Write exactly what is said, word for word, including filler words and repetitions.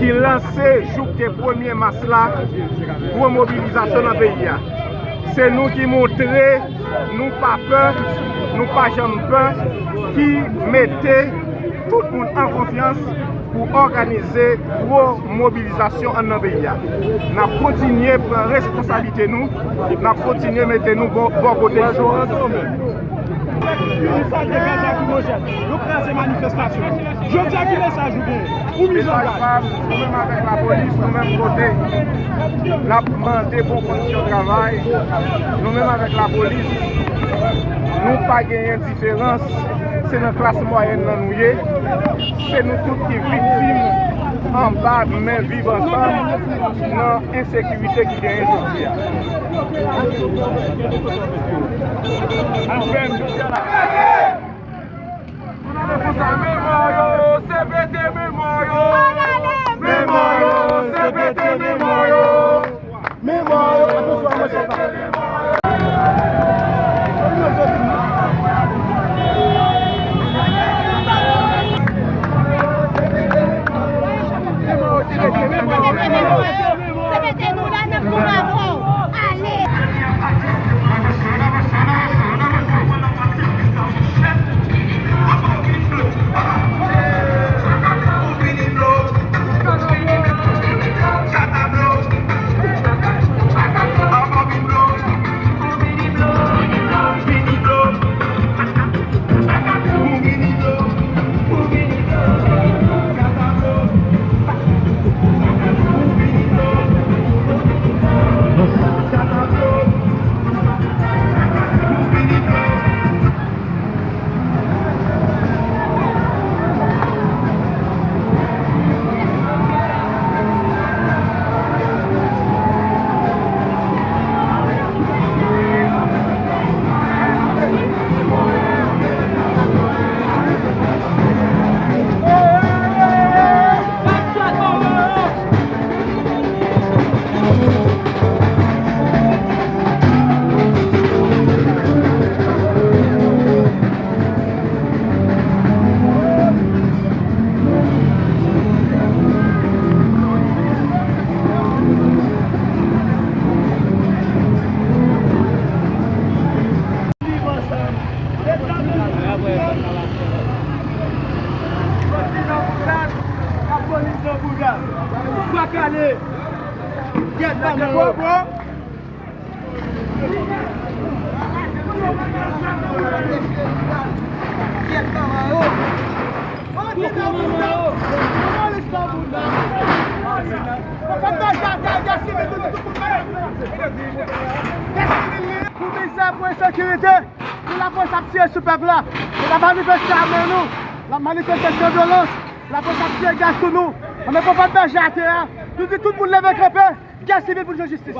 Ki lanse jouk premye mas la, gwo mobilizasyon nan peyi a. Se nou ki montre nou pa pè, nou pa janm pè, ki mete tout moun an konfyans pou òganize gwo mobilizasyon anndan peyi a. N ap kontinye pran responsablite nou, n ap kontinye mete nou bò, bò kote. Yo kraze manifestasyon. Jodi a, ki mesaj ou genyen? Ou mizanplay. Mesaj pa m, nou menm avèk lapolis, nou menm kote n ap mande bon kondisyon travay, nou menm avèk lapolis, nou pa genyen diferans. Se nan klas mwayèn nan nou ye. Se nou tout ki viktim anba men Viv Ansanm nan ensekirite ki genyen jodi a. Memwa yo, C P T, memwa yo. Memwa yo, C P T, memwa yo. Memwa yo, atansyon, atansyon. Memwa yo, C P T, memwa yo. Se mete nou la, n ap konba avè w. Ale! Viv ansanm. Bandi nan boudal, lapolis nan boudal. Bwa kale. Gyèt pa nan yo. Gyèt pa nan yo. Pou mizè, pou ensekirite, pou lapolis ap tire sou pèp la. Yo pa manifeste a men nou. N ap manifeste san vyolans. Lapolis ap tire gaz sou nou. Ann men pran bèje atè a. Nou di tout moun leve kanpe. Gè sivil pou jwenn jistis.